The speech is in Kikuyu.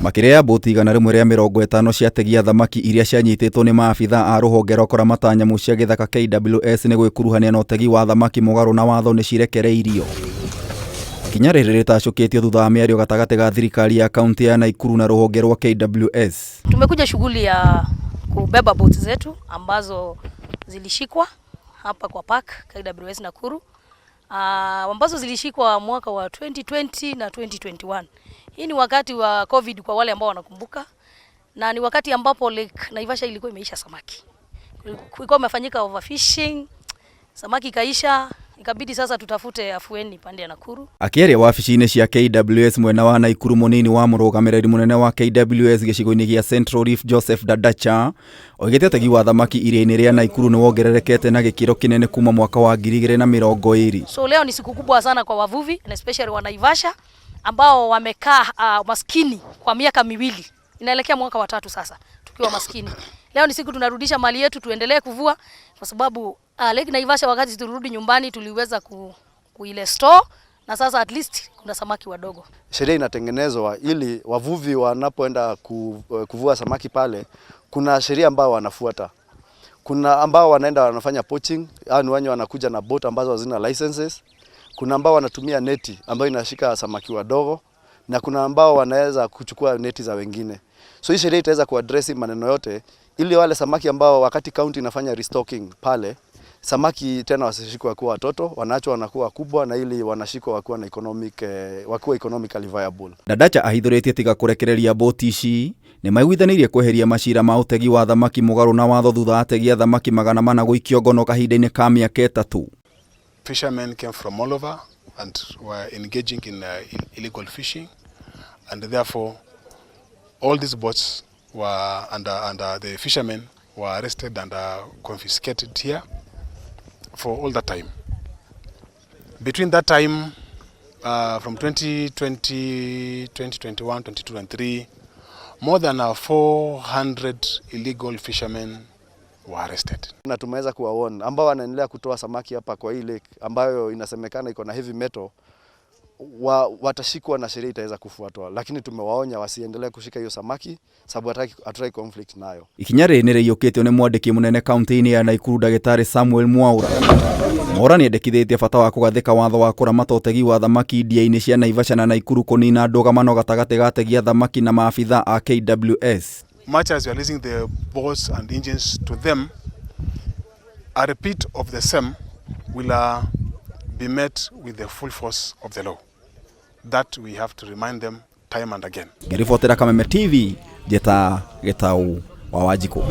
Makĩria ya boti 150 cia ategi a thamaki iria cianyitĩtwo nĩ maabitha a rũhonge rwa kũramata nyamũ cia gĩthaka KWS nĩ gwĩkuruhania na ũtegi wa thamaki mũgarũ na watho nĩ cirekereirio. Ikinya rĩrĩ rĩtacũkĩtio thutha wa mĩario gatagatĩ ga thirikari ya kaunti ya Naikuru na rũhonge rwa KWS. Tumekuja shughuli ya kubeba boti zetu ambazo zilishikwa hapa kwa park KWS Nakuru, ambazo zilishikwa mwaka wa 2020 na 2021. Hii ni wakati wa COVID kwa wale ambao wanakumbuka, na ni wakati ambapo Lake Naivasha ilikuwa imeisha samaki, kulikuwa imefanyika overfishing, samaki ikaisha, ikabidi sasa tutafute afueni pande ya Nakuru. Akĩaria wabici-inĩ cia KWS mwena wa Naikuru, mũnini wa mũrũgamĩrĩri mũnene wa KWS gĩcigo-inĩ gĩa Central Rift Joseph Dadacha oigĩte ũtegi wa thamaki iria-inĩ rĩa Naikuru nĩ wongererekete na gĩkĩro kĩnene kuma mwaka wa 2020. So leo ni siku kubwa sana kwa wavuvi and especially wa Naivasha ambao wamekaa maskini kwa miaka 2, inaelekea mwaka wa tatu sasa tukiwa maskini. Leo ni siku tunarudisha mali yetu, tuendelee kuvua kwa sababu Lake Naivasha wakati tulirudi nyumbani tuliweza kuile store na sasa at least kuna samaki wadogo. Sheria inatengenezwa ili wavuvi wanapoenda kuvua samaki pale, kuna sheria ambayo wanafuata. Kuna ambao wanaenda wanafanya poaching, hao ni wenye wanakuja na boat ambazo hazina licenses. Kuna ambao wanatumia neti ambayo inashika samaki wadogo na kuna ambao wanaweza kuchukua neti za wengine. So hii sheria itaweza kuaddress maneno yote ili wale samaki ambao wakati county inafanya restocking pale, samaki tena wasishikwe wakiwa watoto, wanaachwa wanakuwa wakubwa na ili wanashikwa wakiwa na economic wakiwa economically viable. Dadacha ahithũrĩtie tiga kũrekereria boti ici nĩ maiguithanĩirie kweheria macira ma ũtegi wa thamaki mũgarũ na watho thutha wa ategi a thamaki 400 gũikio ngono kahinda-inĩ ka mĩaka 3. Fishermen came from all over and were engaging in illegal fishing, and therefore all these boats were under the fishermen were arrested and confiscated here for all that time. Between that time, from 2020, 2021, 22, and 3, more than 400 illegal fishermen were arrested. Na tumeweza kuwaona ambao wanaendelea kutoa samaki hapa kwa hii lake ambayo inasemekana iko na heavy metal watashikwa na sheria itaweza kufuatwa, lakini tumewaonya wasiendelee kushika hiyo samaki sababu hatutaki conflict nayo. Ikinya rĩrĩ nĩ rĩiyũkĩtio nĩ mwandĩki mũnene kaunti-inĩ ya Naikuru ndagĩtarĩ Samuel Mwaura. Mwaura nĩendekithĩtie bata wa kũgathĩka watho wa kũramata ũtegi wa thamaki iria-inĩ cia Naivasha na Naikuru kũnina ndũgamano gatagatĩ ga ategi a thamaki na maabitha a KWS. Much as we are leasing the boats and engines to them, a repeat of the same will be met with the full force of the law. That we have to remind them time and again. Ngĩribotera Kameme TV, njĩta Gĩtau wa Wanjikũ.